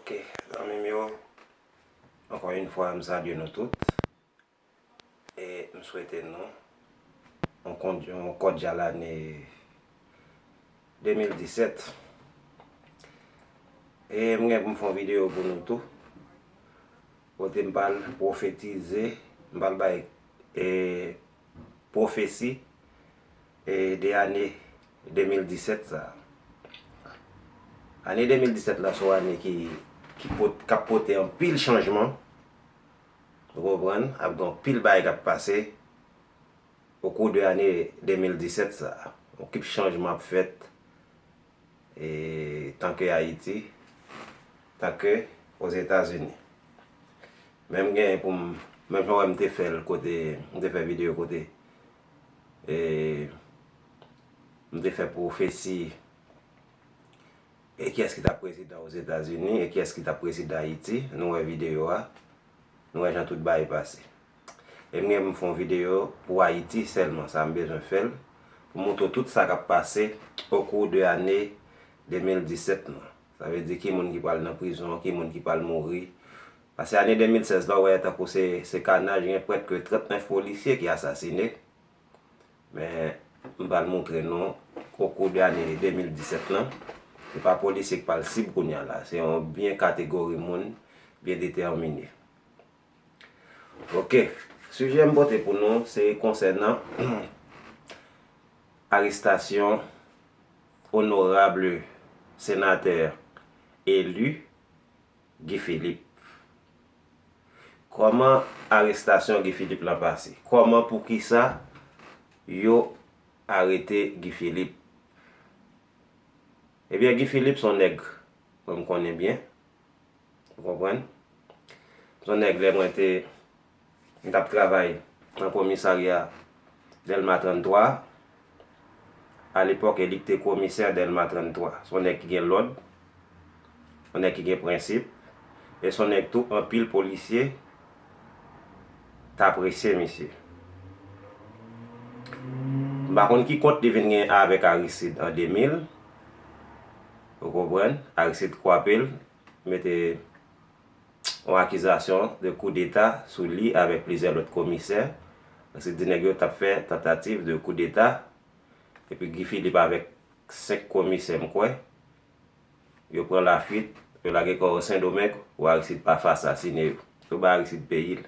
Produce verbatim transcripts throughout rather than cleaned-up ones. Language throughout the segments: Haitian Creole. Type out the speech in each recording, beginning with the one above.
Ok, zanmi m yo, ankò yon fwa, m salye nou tout. E m swete nou yon kon-, yon kòdyal ane de mil disèt. E m gen pou m fè yon videyo pou nou tou, kote m pral pwofetize, m pral bay, e, pwofesi, e, de ane de mil disèt sa. Ane de mil disèt la se yon ane ki, ki pot-, k ap pote anpil chanjman. Ou konprann? Ap gen anpil bagay k ap pase okou de ane de mil disèt sa. Anpil chanjman ap fèt, e, tanke Ayiti, tanke Ozetazini. Men m gen pou m, menm jan w wè m te fè l kote, m te fè videyo kote, e, m te fè pwofesi, e kiyès ki t ap prezidan Ozetazini, e kiyès ki t ap prezidan Ayiti, nou wè videyo a, nou wè jan tout bagay pase. E m gen pou m fè yon videyo pou Ayiti sèlman, sa m bezwen fè l, pou montre w tout sa k ap pase okou de ane de mil disèt lan. Sa vle di ki moun ki pral nan prizon, ki moun ki pral mouri. Paske ane de mil sèz la, w wè tankou se, se kanaj, gen prèske trannèf polisye ki asasine. Men, m pral montre nou, okou de ane de mil disèt lan, se pa polisye k pral sib kounye a la, se yon byen kategori moun, byen detèmine. Ok, sijè m pote pou nou, se konsènan arestasyon onorab senatè eli Guy Philippe. Kòman arestasyon Guy Philippe lan pase? Kòman, poukisa yo arete Guy Philippe? Ebyen, Guy Philippe se yon nèg mwen m konnen byen. Ou konprann? Se yon nèg, lè mwen te, m t ap travay nan komisarya Dèlma tranntwa. Alepòk, e li k te komisè Dèlma tranntwa. Se yon nèg ki gen lòd, yon nèg ki gen prensip, e se yon nèg tou anpil polisye t apresye misye. M pa konn ki kont li vin gen avèk Aristide an de mil. Ou konprann? Aristide kwape l, mete yon akizasyon de koudeta sou li avèk plizyè lòt komisè. Aristide di nèg yo t ap fè tantativ de koudeta. Epi Guy Philippe avèk senk komisè, m kwè, yo pran lafwit, yo lage kò yo Sendomeng pou Aristide pa asasine yo. Yo ba Aristide peyi l.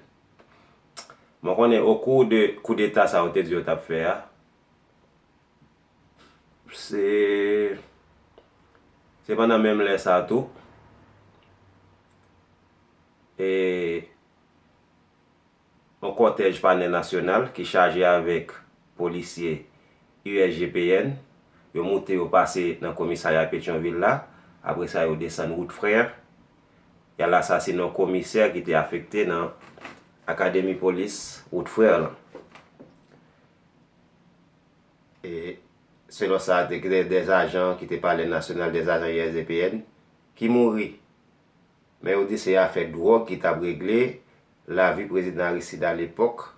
Mwen konnen okou de koudeta sa yo te di yo t ap fè a, se, se pandan menm lè sa tou, e yon kòtèj panè nasyonal ki chaje avèk polisye U S G P N, yo moute, yo pase nan komisarya Petyonvil la, apre sa yo desann wout Frè, y al asasine yon komisè ki te afekte nan akademi polis wout Frè lan. E selon sa, te gen de, de ajan ki te palè nasyonal, de ajan U S G P N ki mouri. Men yo di se afè dwòg ki t ap regle lavi prezidan Aristide alepòk,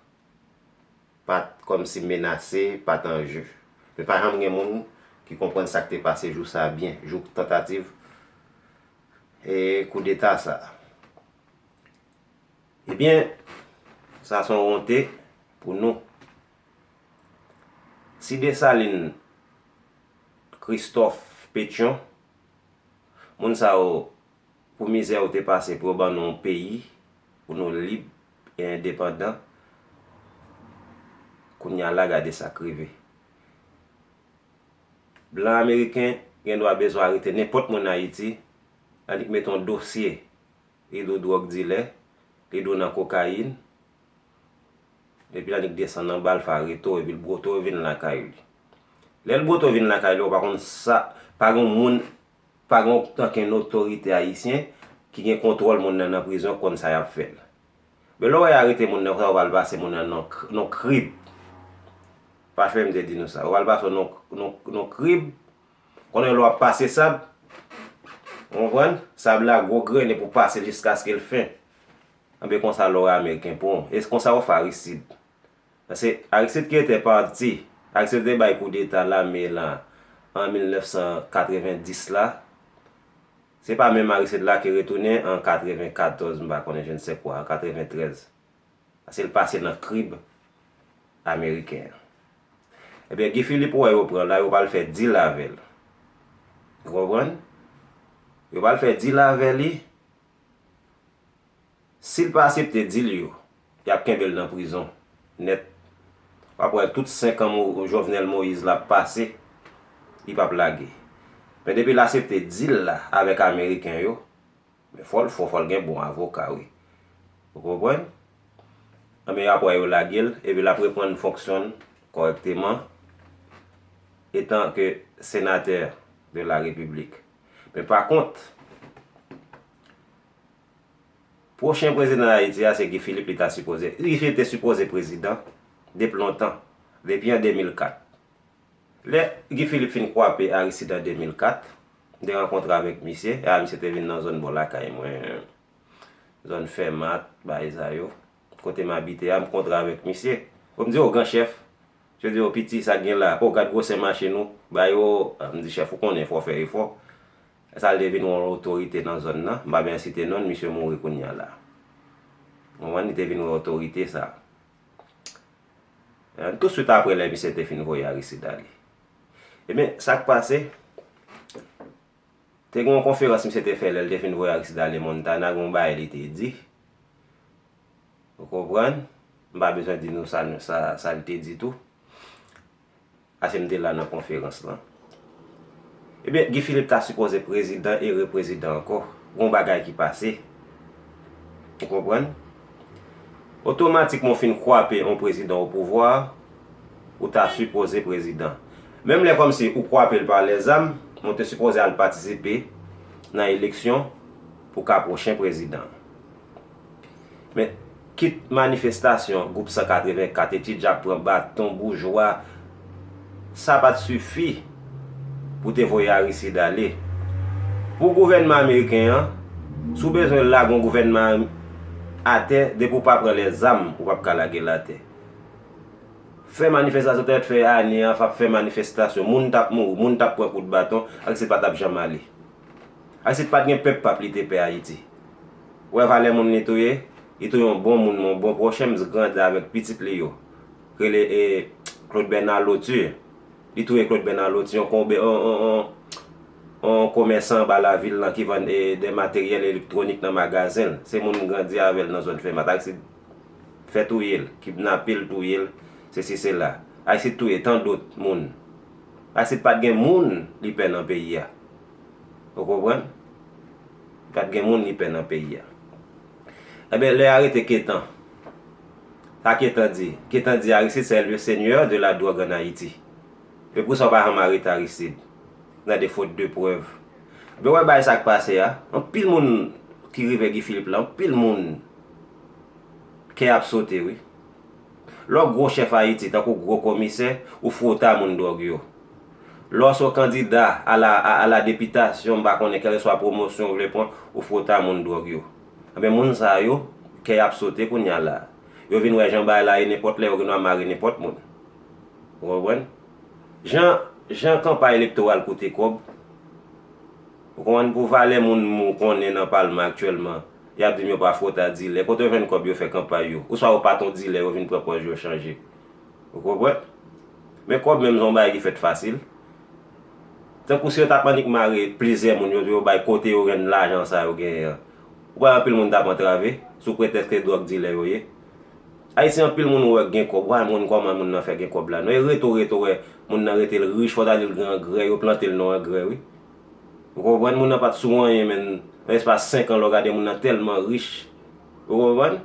pa t kòmsi menase, pa t an je. Men pa janm gen moun ki konprann sa k te pase jou sa byen, jou tantativ, e, koudeta sa. Ebyen, sa se yon wonte pou nou. Si Desalin, Kristòf, Petyon, moun sa yo, pou mizè yo te pase pou yo ban nou yon peyi, pou nou lib e endepandan, kounye a la, gade sa k rive. Blan ameriken gen dwa bezwen arete nenpòt moun Ayiti, annik mete yon dosye, li di w dwòg dilè, li di w nan kokayin, epi l annik desann anba, l fè arete w, epi l bwote w vin lakay li. Lè l bwote w vin lakay li, ou pa konn sa, pa gen moun, pa gen okenn otorite ayisyen ki gen kontwòl moun nan nan prizon, konn sa y ap fè l. Men lè w wè y arete moun nan, konsa yo pral pase moun nan nan k-, nan krib. Pa chwe m te di nou sa. Yo pral pase w nan, nan, nan krib. Konnen lè w ap pase sab, ou konprann? Sab la gwo grennen pou pase jiskaske l fen. Anben konsa lò ameriken pran w. E konsa yo fè Aristide. Paske Aristide ki te pati, Aristide te bay koudeta lame la an mil nèf san katrevenndis la. Se pa menm Aristide la ki retounen an katrevenkatòz, m pa konnen, je ne sais quoi, an katreventrèz. Paske l pase nan krib ameriken an. Ebyen, Guy Philippe wè yo pran la, yo pral fè dil avè l. Ou konprann? Yo pral fè dil avè li. Si l pa aksepte dil yo, y ap kenbe l nan prizon nèt. W ap wè tout senk an Mo- Jovenel Moïse la ap pase, li p ap lage. Men depi l aksepte dil la avèk ameriken yo, men fò l fò, fò l gen bon avoka, wi. Ou konprann? Anben, y ap wè yo lage l, epi l ap reprann fonksyon l kòrèkteman, etan ke senatè de la Repiblik. Men pa kont, pwochen prezidan Ayiti a, se Guy Philippe li ta sipoze. Guy Philippe te sipoze prezidan depi lontan, depi an de mil kat. Lè Guy Philippe fin kwape Aristide an de mil kat, m te rankontre avèk misye, e a misye te vin nan zòn bò lakay mwen, zòn Fèmat, bagay sa yo. Kote m abite a, m kontre avèk misye. Bon, m di, "O, gran chèf." Misye di, "O, piti, sa k gen la? O, gad gwosè machin ou." Ba yo, m di, "Chèf, ou konnen, fò w fè efò." Sa l te vin yon otorite nan zòn nan. M pa bezwen site non l, misye mouri kounye a la. Ou konprann? Li te vin yon otorite, sa. Tousuit apre lè misye te fin voye Aristide ale. Ebyen, sa k pase, te gen yon konferans misye te fè lè l te fin voye Aristide ale Montana, gen yon bagay li te di. Ou konprann? M pa bezwen di nou sa, sa, sa l te di tou. Paske m te la nan konferans lan. Ebyen, Guy Philippe ta sipoze prezidan e reprezidan ankò. Gon bagay ki pase. Ou konprann? Otomatikman, w fin kwape yon prezidan o pouvwa, ou ta sipoze prezidan. Menm lè kòmsi ou kwape l pa lèzam, men w te sipoze al patisipe nan eleksyon pou ka pwochen prezidan. Men, kit manifestasyon gwoup san katrevenkat, etidyan ap pran baton, boujwa, sa pa t sifi pou te voye Aristide ale. Pou gouvènman ameriken an, si w bezwen lage yon gouvènman atè, depi w pa pran lèzam, ou p ap ka lage l atè. Fè manifestasyon, te fè ane an, ap fè manifestasyon, moun t ap mouri, moun t ap pran kout baton, Aristide pa t ap janm ale. Ayiti pa t gen pèp p ap li te pè Ayiti. Ou wè valè moun li touye? Li touye yon bon moun, yon bon pwochen, m grandi avèk pitit li yo. Rele, e, Claude Bernard Lauture. Li touye Claude Bernard Lauture, yon konbe-, yon, yon, yon, yon komèsan anba lavil lan ki vann, e, de materyèl elektwonik nan magazen l. Se moun m grandi avè l nan zòn Fèmat. Ayiti fè touye l, kidnape l, touye l, sesi sela. Ayiti touye tan dòt moun. Ayiti pa t gen moun li pè nan peyi a. Ou konprann? Pa t gen moun li pè nan peyi a. Ebyen, lè yo arete Ketan, sa Ketan di? Ketan di Aristide c'est le seigneur de la drogue en Haïti. E pou sa w pa janm arete Aristide? Nan de faute de preuve. Ebyen, w wè bagay sa k pase a? Anpil moun ki rive Guy Philippe la, anpil moun kè ap sote, wi. Lè w gwo chèf Ayiti, tankou gwo komisè, ou fwote a moun dwòg yo. Lè w se yon kandida a la, a, a la depitasyon, m pa konnen, kèlkeswa pwomosyon w vle pran, ou fwote a moun dwòg yo. Anben, moun sa yo, kè y ap sote kounye a la. Yo vin wè jan bagay la ye, nenpòt lè yo gen dwa mare nenpòt moun. Ou konprann? Jan, jan kanpay elektoral koute kòb, ou konprann, pou valè moun m konnen nan palman aktyèlman, y ap di m yo pa fwote a dilè. Kote yo jwenn kòb yo fè kanpay yo? Oswa yo pa t yon dilè, yo vin pran pòz yo chanje. Ou konprann? Men kòb menm se yon bagay ki fèt fasil. Tankou si yo t ap annik mare plizyè moun, yo, yo bay kote yo jwenn lajan sa yo genyen an. Ou pa wè anpil moun t ap antrave, sou pretèks ke dwòg dilè yo ye. Ayisyen anpil moun ou wè k gen kòb, ou pa janm konn kòman moun nan fè gen kòb la non. E rete w rete w wè moun nan rete l rich, fò w ta di l gen angrè, yo plante l nan angrè, wi. Ou konprann? Moun nan pa t sou anyen, men nan espas senk an, lè w gade moun nan tèlman rich. Ou konprann?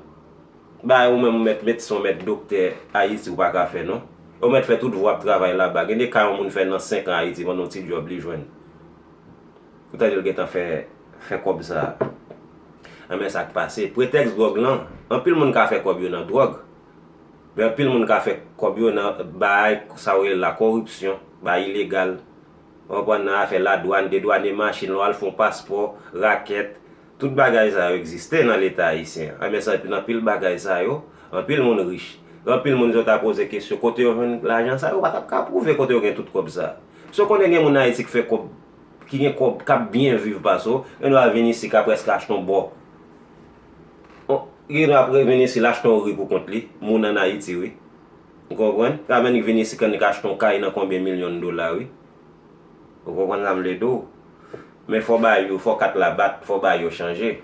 Bagay ou menm ou mèt medsen, ou mèt doktè Ayiti, ou pa ka fè non. Ou mèt fè tout vi w ap travay laba. Gen de ka yon moun fè nan senk an Ayiti pandan yon ti djòb li jwenn. Ou tande l gentan fè, fè kòb sa a. Anben sa k pase. Pretèks dwòg lan, anpil moun ka fè kòb yo nan dwòg. Men anpil moun ka fè kòb yo nan bagay sa yo rele la koripsyon, bagay ilegal. Ou konprann, nan afè ladwàn, dedwane machin, lè w al fè yon paspò, rakèt, tout bagay sa yo egziste nan Leta ayisyen an. Anben sa, nan pil bagay sa yo, anpil moun rich. Anpil moun, si yo ta poze kesyon, kote yo jwenn lajan sa yo, yo pa t ap ka pwouve kote yo gen tout kòb sa. Si w konnen gen moun Ayiti k fè kòb ki gen kòb, k ap byen viv pase w, gen dwa vin isi ka prèske achte yon bò. Gen dwa vin isi l achte yon ri pou kont li, moun ann Ayiti wi. Ou konprann? Ka vin vin isi ka achte yon kay nan konbyen milyon dola wi. Ou konprann sa m vle di w? Men fò bagay yo, fò kat la bat, fò bagay yo chanje.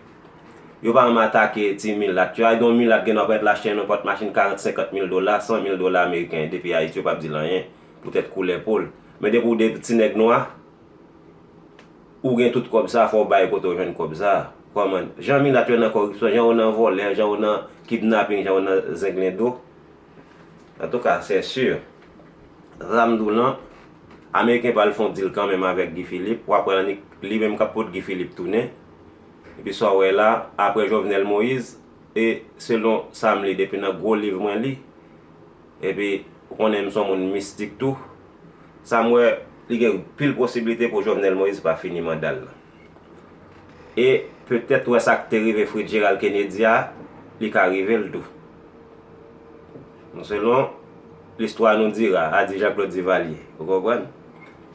Yo pa janm atake ti milat yo. Ay, yon milat gen dwa pèt l achte nenpòt machin karant, senkant mil dola, san mil dola ameriken depi Ayiti, yo p ap di l anyen poutèt koulè po l. Men depi w de ti nèg nwa, ou gen tout kòb sa, fò w bay kote w jwenn kòb sa. Kòman? Jan milat yo nan kòripsyon, jan yo nan vòlè, jan yo nan kidnaping, jan yo nan zenglendo. Antouka, se si. Sa m di w lan, Ameriken pral fè yon deal kanmenm avèk Guy Philippe. W ap wè li menm k ap pot Guy Philippe tounen. Epi sa w wè la, apre Jovenel Moïse, e selon sa m li depi nan gwo liv mwen li, epi ou konnen m se yon moun mistik tou, sa m wè, li gen pil posiblite pou Jovenel Moïse pa fini manda l lan. E petèt wè sa k te rive Fritz Gérald Kennedy a, li ka rive l tou. Selon listwa nou dira, a di Jean Claude Duvalier. Ou konprann?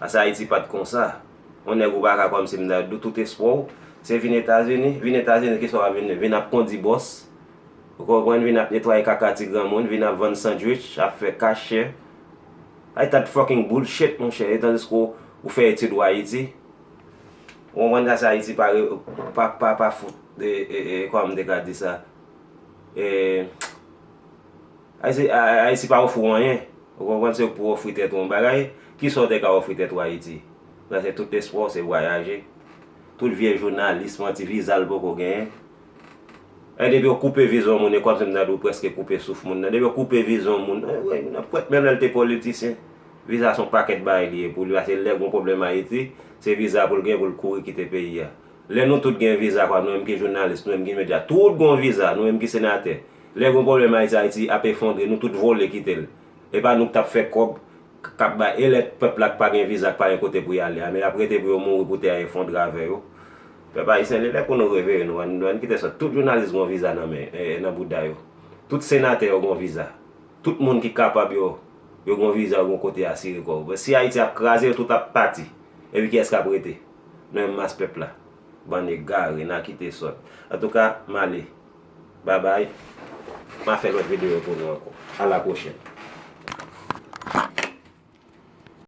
Paske Ayiti pa t konsa. Yon nèg ou pa ka kòmsi m ta di w tout espwa w, se vin Etazini. Vin Etazini, kisa w ap vin? Vin ap kondi bòs. Ou konprann? Vin ap netwaye kaka ti granmoun, vin ap vann sandwich, ap fè kach chè. Ay, that fucking bullshit, monchè. E tandiske w, ou fè etid ou Ayiti. Ou konprann sa, se Ayiti pa, pa, pa, pa fout, e, e, e, kòman m te ka di sa? E, Ayiti, A-, Ayiti pa ofri w anyen. Ou konprann, se pou ofri tèt ou yon bagay. Kisa w te ka ofri tèt ou Ayiti? Paske tout espwa w se vwayaje. Tout vye jounalis manti, viza l poko genyen. E depi yo koupe viza yon moun, e kòmsi m ta di w prèske koupe souf moun nan. Depi yo koupe viza yon moun, e, wi, n ap kwèt menm lè l te politisyen. Viza se yon pakèt bagay li ye pou li, paske lè gen yon pwoblèm Ayiti, se viza pou l gen pou l kouri kite peyi a. Lè nou tout gen viza, kwa, nou menm ki jounalis, nou menm ki medya, tout gen yon viza, nou menm ki senatè. Lè gen yon pwoblèm Ayiti, Ayiti ap efondre, nou tout vole kite l. E pa nou k t ap fè kòb, k ap bay, e lè pèp la k pa gen viza, k pa gen kote pou y ale a, men y ap rete pou yo mouri pou tè a efondre avè yo. Pèp ayisyen, li lè pou nou reveye nou, ann, ann kite sòt. Tout jounalis gen yon viza nan men, e, nan bouda yo. Tout senatè yo gen yon viza. Tout moun ki kapab yo, yo gen yon viza, yo gen yon kote asire kò yo. Si Ayiti ap kraze, yo tout ap pati. Epi kiyès k ap rete? Nou menm mas pèp la. Bann egare, n a kite sòt. Antouka, m ale. Babay. M a fè lòt videyo pou nou ankò. A la pwochèn.